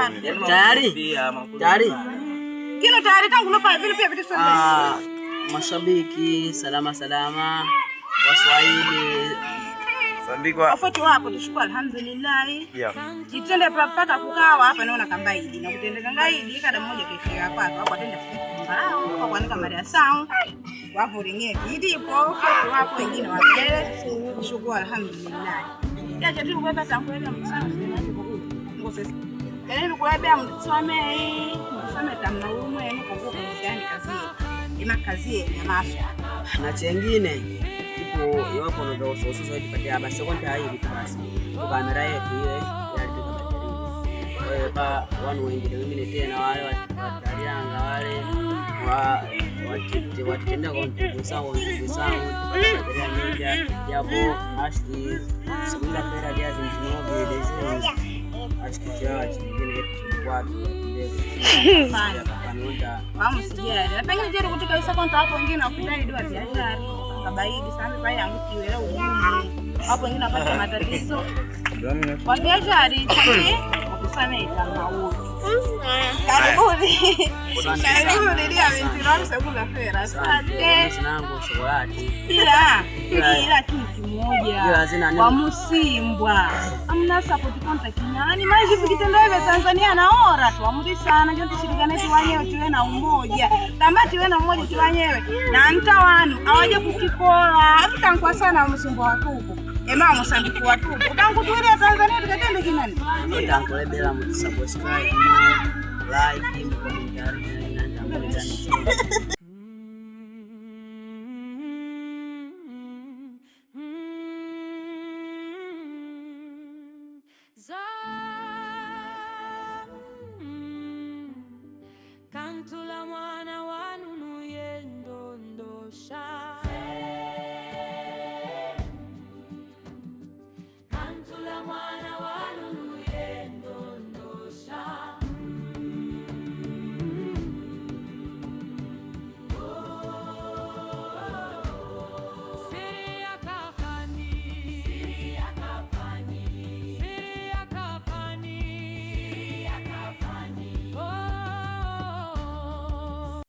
Tayari? Tayari? Kino tayari tangu lopa vile pia vitu. Ah, mashabiki salama salama, Waswahili. Sambikwa. Wafuati wapo tushukuru alhamdulillah. Yeah. Jitende paka kukawa hapa naona kambaidi na kutendeka ngaidi kada mmoja kifika hapa hapo atenda mbao kwa kuandika mada sao. Wapo ringe ndipo wafuati wapo wengine wapele. Shukuru alhamdulillah. Ya chatu kwa tangu msana ngose. Yaani kuwebea mtusame mtusame tamna umwe kwa yani kazi. Ima kazi ya maso. Na chengine tipo iwapo unodosososojipatia basi konta hii basi kamera yetu ile yalitoka bateri. Kwa hiyo pa wanu wengine wengine tena wale watalianga wale wa watitenda kontukusango bateria nyinja yapo ashki segunda feira dia 29 de junho acho que já chingine watu Hapana. Wamusijali. Na pengine jeri kutika isa konta hapo wengine wakudai dua biashara. Kabaidi sana pale angukiwe leo ugumu. Hapo wengine wapata matatizo. Kwa biashara chani wakusamehe kama huo. Karibuni. Karibuni dia binti wangu segunda feira. Asante. Nangu chokolati. Ila ila kitu kimoja. Ila zina neno. Kwa Musimbwa. Amna support konta kinani maana hivi kitendo vya Tanzania naora tu amuri sana jo tushirikane tu wanyewe tuwe na umoja. Kama tuwe na umoja tu wanyewe na ntawanu awaje kukikola hatutankwa sana Musimbwa watupu. Ema Mosambiki watupu. Tangu tuile Tanzania tukatende kinani. Ntankulebela mutu subscribe, like, comment, na